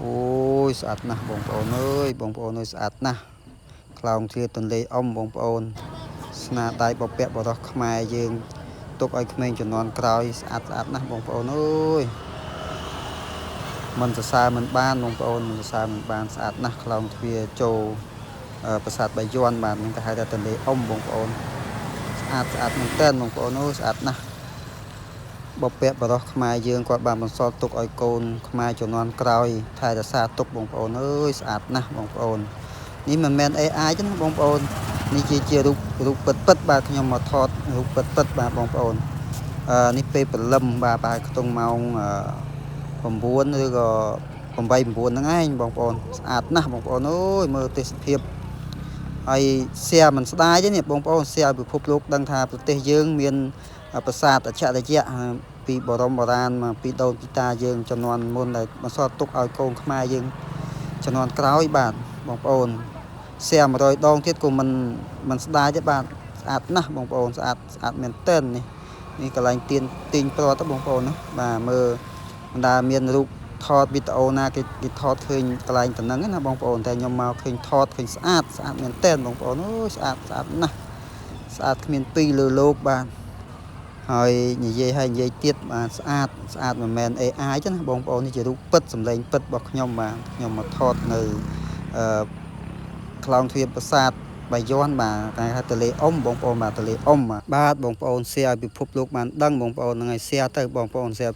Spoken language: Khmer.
អូយស្អាតណាស់បងប្អូនអើយបងប្អូនអើយស្អាតណាស់ខ្លោងទ្វារទន្លេអុំបងប្អូនស្នាដៃបពៈបរោះខ្មែរយើងទុកឲ្យក្មេងជំនាន់ក្រោយស្អាតស្អាតណាស់បងប្អូនអើយមិនសរសើរមិនបានបងប្អូនមិនសរសើរមិនបានស្អាតណាស់ខ្លោងទ្វារចូលប្រាសាទបាយ័នបាទនឹងគេហៅថាទន្លេអុំបងប្អូនស្អាតស្អាតមែនទែនបងប្អូនអើយស្អាតណាស់បពៈបរោះខ្មែរយើងគាត់បានបន្សល់ទុកឲ្យកូនខ្មែរជំនាន់ក្រោយថែរក្សាទុកបងប្អូនអើយស្អាតណាស់បងប្អូននេះមិនមែន AI ទេណាបងប្អូននេះជារូបរូបពិតពិតបាទខ្ញុំមកថតរូបពិតពិតបាទបងប្អូននេះពេលព្រលឹមបាទប្រហែលខ្ទង់ម៉ោង9ឬក៏8 9ហ្នឹងឯងបងប្អូនស្អាតណាស់បងប្អូនអើយមើលទេសភាពហើយ share មិនស្ដាយទេនេះបងប្អូន share ឲ្យពិភពលោកដឹងថាប្រទេសយើងមានប្រាសាទអច្ឆរិយៈពីបរមបុរាណមកពីដូនពីតាយើងជំនាន់មុនដែលបន្សល់ទុកឲ្យកូនខ្មែរយើងជំនាន់ក្រោយបាទបងប្អូន share 100ដងទៀតក៏មិនស្ដាយទេបាទស្អាតណាស់បងប្អូនស្អាតស្អាតមែនទែននេះនេះកន្លែងទៀនទាញព្រ័ត្របងប្អូនណាបាទមើលបណ្ដាមានរូបថតវីដេអូណាគេគេថតឃើញកន្លែងតំណឹងណាបងប្អូនតែខ្ញុំមកឃើញថតឃើញស្អាតស្អាតមែនទែនបងប្អូនអូយស្អាតស្អាតណាស់ស្អាតគ្មានពីរលើលោកបាទហើយនិយាយហើយនិយាយទៀតបាទស្អាតស្អាតមិនមែន AI ទេណាបងប្អូននេះជារូបពិតសម្លេងពិតរបស់ខ្ញុំបាទខ្ញុំមកថតនៅអឺខ្លោងទ្វារប្រាសាទបាយ័នបាទតែថាទលេអុំបងប្អូនបាទទលេអុំបាទបងប្អូន share ឲ្យពិភពលោកបានដឹងបងប្អូនហ្នឹងហើយ share ទៅបងប្អូន share